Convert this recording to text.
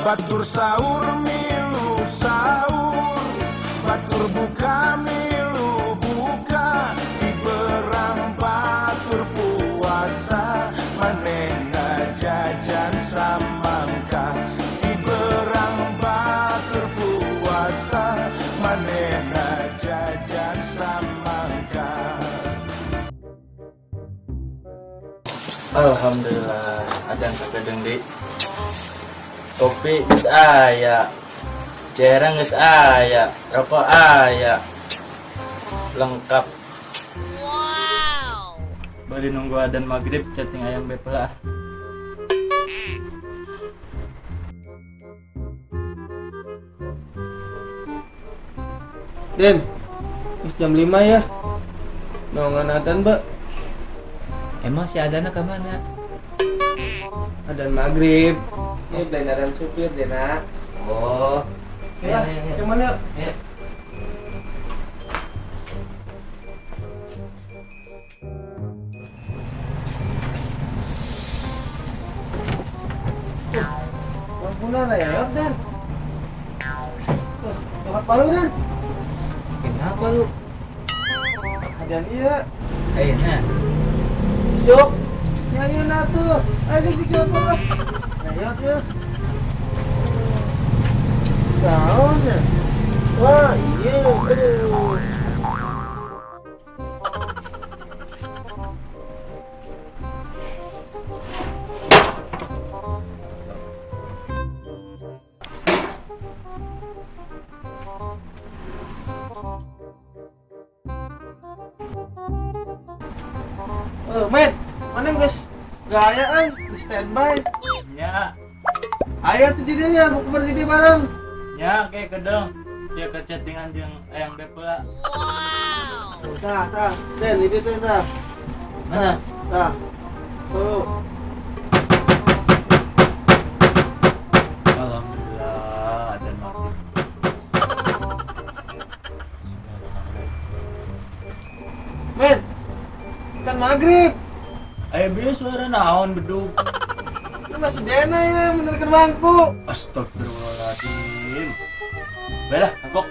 Batur sahur milu sahur, batur buka milu buka, di berang batur puasa, manehna jajan samangka. Di berang batur puasa, manehna jajan samangka. Alhamdulillah, adan sakedeung deui. Kopi geus aya. Cereng geus aya, rokok aya. Lengkap. Wow. Bari nunggu adan maghrib chatting ayam bepel ah. Den, wis jam 5 ya. Nongan adan, Mbak. Emang si Adana kemana? Adan maghrib. Ini belain adan supir, Dena. Oh, Ya, ya, cuman yuk. Ya. Lampunan ya, Den. Tuh, nyokap palu, Den. Kenapa lu? Adan iya. Ayo nah, Sok. Ya iya nah tuh. Ayo sik sik lah. Nah, ya tuh. Tahunnya. Wah, iya, aduh. Men, mana guys? Gaya ay, di standby. Nya, Ayo tuh jadi ya, mau berdiri bareng. nya kayak kedeng. Ya ke chattingan jeung ayam bepel ah. Tah, tah, Den, ini teh tah. Mana? Tah. Tuh. Alhamdulillah adan maghrib. Men. Can maghrib. Ayo bieu suara naon bedug. Ini masih Dena ya, menerkan bangku. Astagfirullahaladzim. Baiklah, mabok.